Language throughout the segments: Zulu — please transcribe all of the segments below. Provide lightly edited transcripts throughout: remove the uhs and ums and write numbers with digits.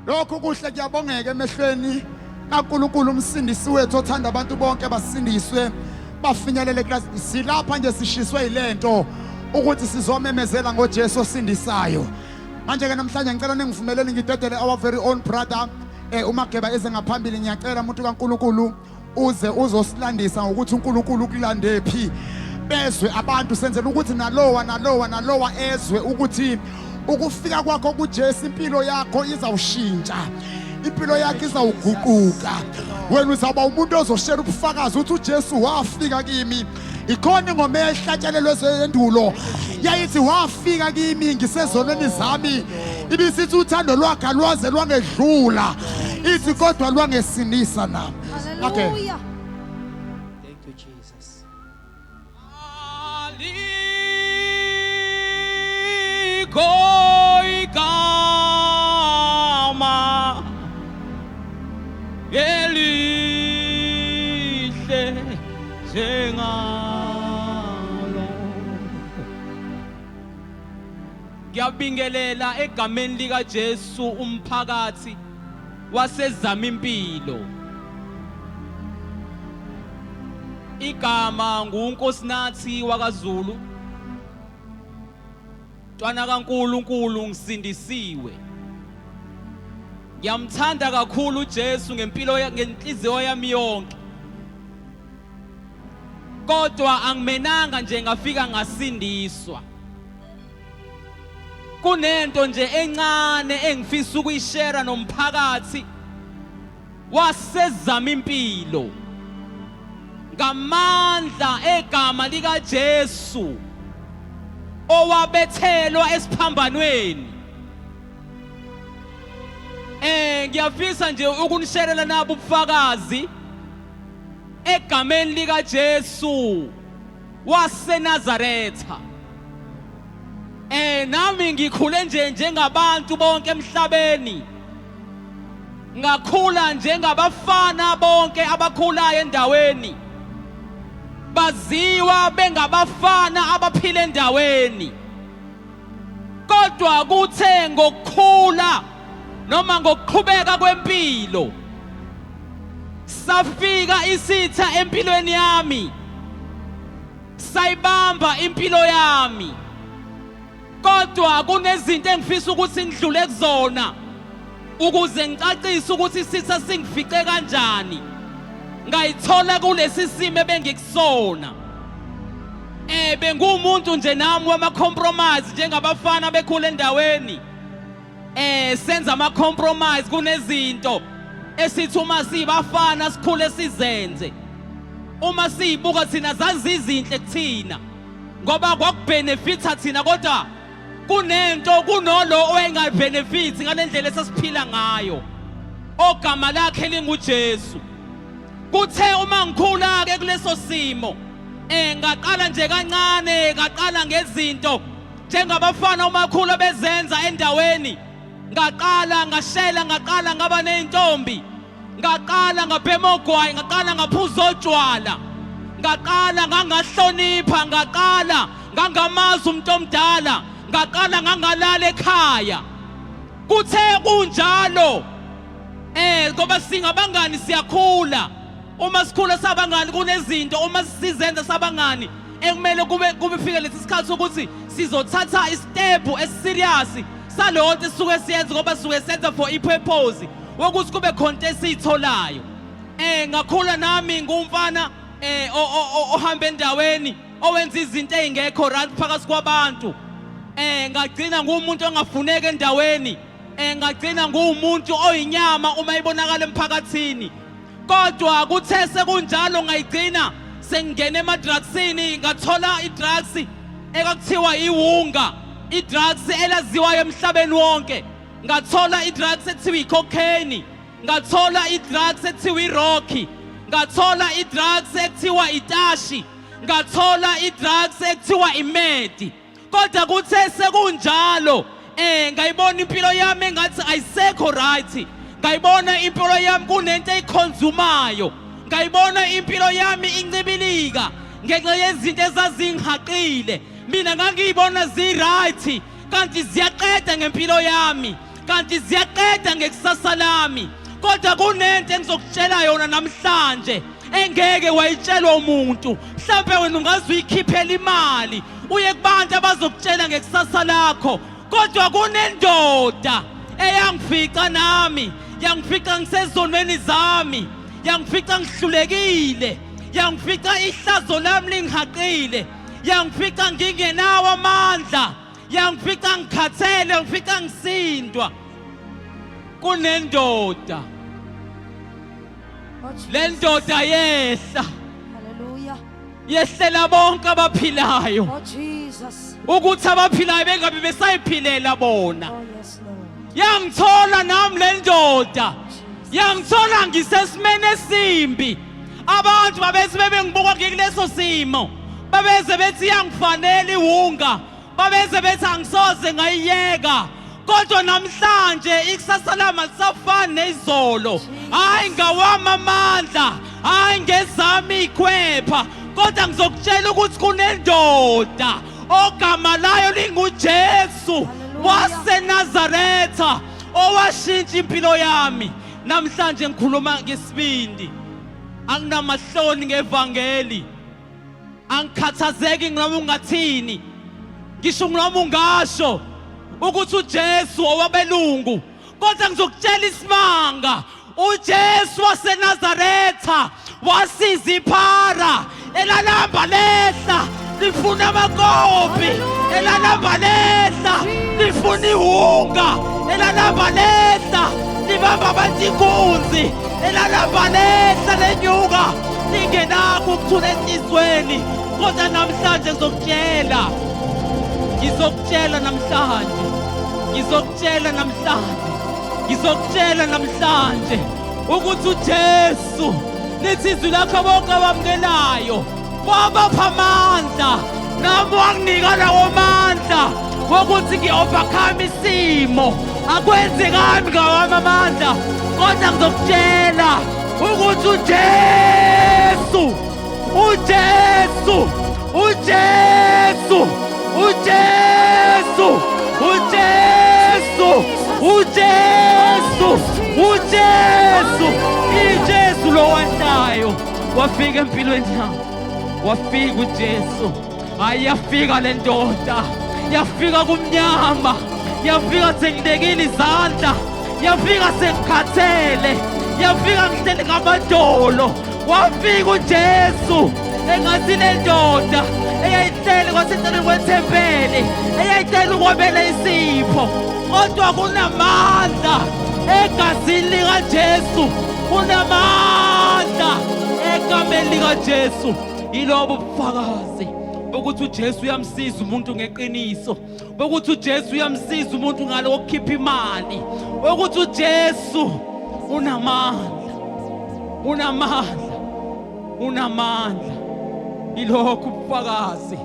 Lokhu kuhle kuyabongeka emehlweni kaNkulunkulu umsindisi wethu othanda abantu bonke basindiswe bafinyelele class. Silapha nje sishiswe yilento ukuthi sizomemezela ngoJesu osindisayo. Manje ke namhlanje ngicela ningivumeleni ngidedele our very own brother uMageba eze ngaphambili. Ngiyacela umuntu kaNkulunkulu uze uzosilandisa ngokuthi uNkulunkulu ukulande phi, bezwe abantu, senzela ukuthi nalowa nalowa nalowa ezwe ukuthi ukufika kwakho kuJesu impilo yakho izawushintsha, impilo yakho izawuguquka, wena uzawuba umuntu ozoshera ubufakazi ukuthi uJesu wafika kimi. Ikhona ingoma eyayihlatshelelwe endulo yayithi wafika kimi ngisezonweni zami, ibisithi uthando lwakhe alwaze lwangedlula, ithi kodwa lwangesinisa nami. Okay. Hallelujah. Thank you, Jesus. Alikho igama elihle njengalo. Ngiyabingelela egameni likaJesu umphakathi wasezama impilo. Igama nguNkosinathi wakaZulu. Mntwana kaNkulunkulu ngisindisiwe. Ngiyamthanda kakhulu uJesu ngempilo ngenhliziyo yami yonke. Kodwa angimenanga nje ngafika ngasindiswa. Kunento nje encane engifisa ukuyishare nomphakathi wasezama impilo ngamandla egama likaJesu owabethelwa esiphambanweni. Ngiyafisa nje ukunisherela nabo ubufakazi egameni likaJesu waseNazaretha. Nami ngikhule nje njengabantu bonke emhlabeni. Ngakhula njengabafana bonke abakhulayo endaweni. Baziwa bengabafana abaphila endaweni. Kodwa kuthe ngokukhula noma ngokuqhubeka kwempilo safika isitha empilweni yami, sayibamba impilo yami. Kodwa kunezinto engifisa ukuthi ngidlule kuzona ukuze ngicacise ukuthi isitha singifice kanjani, ngayithola kulesi simo ebengikusona. Bengumuntu nje nami wama compromise njengabafana bekhula endaweni. Senza ama compromise kunezinto esithi uma sibafana sikhule sizenze. Uma siyibuka thina zazizinhle kuthina ngoba kwakubenefitha thina, kodwa kunento kunolo owayengabenefit ngalendlela esasiphila ngayo, ogama lakhe linguJesu. Kuthe uma ngikhula ke kuleso simo, ngaqala nje kancane, ngaqala ngezinto njengabafana umakhulu bezenza endaweni. Ngaqala ngashela, ngaqala ngaba nezintombi, ngaqala ngabhema ogwayi, ngaqala ngaphuza otshwala, ngaqala ngangahlonipha, ngaqala ngangamazi umuntu omdala, ngaqala ngangalala ekhaya. Kuthe kunjalo, ngoba singabangani siyakhula. Uma sikhula sabangani kunezinto uma sizenza sabangani ekumele kube fike lesi sikhathi sokuthi sizothatha istep esiserious saleyo nto esisuke siyenza, ngoba sisuke senza for ipurpose wokuthi kube khona into esiyitholayo. Ngakhula nami ngumfana ohamba endaweni owenza izinto ezingekho right phakathi kwabantu. Ngagcina ngumuntu ongafuneki endaweni. Ngagcina ngumuntu oyinyama uma ibonakala emphakathini. Kodwa kuthe sekunjalo ngayigcina sengingena emadrugsini, ngathola idrugs ekakuthiwa iwunga, idrugs elaziwayo emhlabeni wonke. Ngathola idrugs ethiwa icocaine, ngathola idrugs ethiwa irocky, ngathola idrugs ekuthiwa itashi, ngathola idrugs ekuthiwa imedi. Kodwa kuthe sekunjalo, ngayibona impilo yami engathi ayisekho right. Ngayibona impilo yami kunento eyikhonzumayo. Ngayibona impilo yami incibilika ngenxa yezinto ezazingihaqile. Mina ngangiyibona zi-right kanti ziyaqeda ngempilo yami. Kanti ziyaqeda ngekusasa lami. Kodwa kunento engizokutshela yona namhlanje engeke wayitshelwa umuntu. Mhlampe wena ungaze uyikhiphele imali uye kubantu abazokutshela ngekusasa lakho, kodwa kunendoda eyangifica nami, yangifica ngisezonweni zami, yangifica ngihlulekile, yangifica ihlazo lami lingihaqile, yangifica ngingenawo amandla, yangifica ngikhathele, yangifica ngisindwa. Kunendoda, Oh, Jesus. le ndoda yehla, Hallelujah. yehlela bonke abaphilayo, Oh, Jesus. ukuthi abaphilayo bengabe besayiphilela bona. Oh, yes, Lord. Yangithola nami le ndoda, yangithola ngisesimeni esimbi. Abantu babethi bebengibuka ngikuleso simo, babeze bethi yangifanele iwunga, babeze bethi angisoze ngayiyeka. Kodwa namhlanje ikusasa lami alisafani nezolo. Hayi ngawami amandla, hayi ngezami ikhwepha, kodwa ngizokutshela ukuthi kunendoda ogama layo linguJesu waseNazaretha owashintsha impilo yami. Namhlanje ngikhuluma ngesibindi, anginamahloni ngevangeli, angikhathazeki noma ungathini, ngisho noma ungasho ukuthi uJesu owabelungu, kodwa ngizokutshela isimanga. uJesu waseNazaretha wasiza iphara elalamba lehla lifuna amakopi, elalamba lehla lifuna iwunga, elalamba lehla libamba abantu inkunzi, elalamba lehla lenyuka lingenakho ukuthula enhlizweni. Kodwa namhlanje ngizokutshela, ngizokutshela namhlanje, ngizokutshela namhlanje, ngizokutshela namhlanje ukuthi uJesu, lithi izwi lakho, bonke abamukelayo wabapha amandla. Nami wanginika lawo mandla wokuthi ngi-overcome isimo. Akwenzekami ngawami amandla, kodwa ngizokutshela ukuthi uJesu, uJesu, uJesu, uJesu, uJesu, uJesu, uJesu, iJesu lo wehlayo wafika empilweni yami. Wafika uJesu. Hayi, yafika le ndoda, yafika kumnyama, yafika sengibekile izandla, yafika sengikhathele, yafika ngihleli ngamadolo. Wafika uJesu engathi le ndoda eyayihleli kwaseceleni kwethempeli, eyayihleli ukwabela isipho. Kodwa kunamandla egazini likaJesu, kunamandla egameni likaJesu. Yilobo bufakazi bokuthi uJesu uyamsiza umuntu ngeqiniso, bokuthi uJesu uyamsiza umuntu ngalokukhipha imali, ukuthi uJesu unamandla, unamandla, unamandla. Yilokhu ubufakazi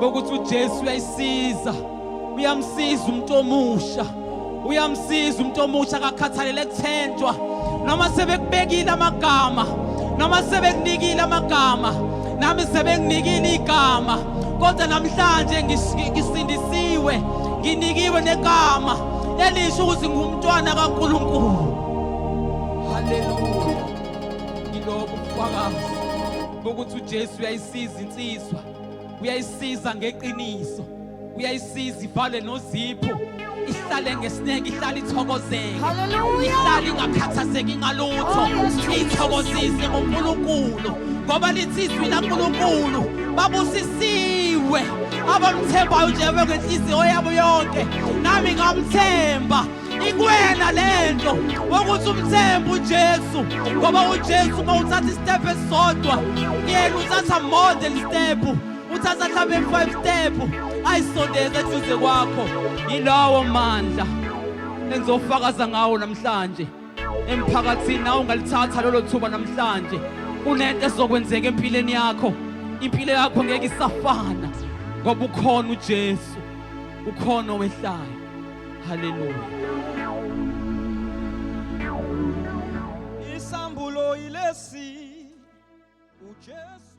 bokuthi uJesu uyayisiza, uyamsiza umuntu omusha, uyamsiza umuntu omusha, akakhathalele kuthenjwa noma sebekubekile amagama, noma sebekunikile amagama. Nami sebenginikile igama, kodwa namhlanje ngisindisiwe, nginikiwe negama elisho ukuthi ngumntwana kaNkulunkulu. Haleluya! Yilokhu ubufakazi bokuthi uJesu uyayisiza insizwa, uyayisiza ngeqiniso, uyayisiza ivale nozipho, ihlale ngesineke, ihlale ithokozeke, Hallelujah. ihlale ingakhathazeki ngalutho, Oh, yes, Jesus. ithokozise ngoNkulunkulu, ngoba lithi izwi laNkulunkulu, babusisiwe abamthembayo nje ngenhliziyo yabo yonke. Nami ngamthemba. Ikwena lento wokuthi umthembe uJesu, ngoba uJesu uma uthatha istep esisodwa, yena uthatha more than step, uthatha mhlawumbe 5 step ayisondeze eduze kwakho. Yilawo mandla engizofakaza ngawo namhlanje emphakathini. Nawe ungalithatha lolo thuba namhlanje. Kunento ezokwenzeka empilweni yakho, impilo yakho ngeke isafana, ngoba ukhona uJesu, ukhona owehlayo. Haleluya. Isambulo yilesi, uJesu.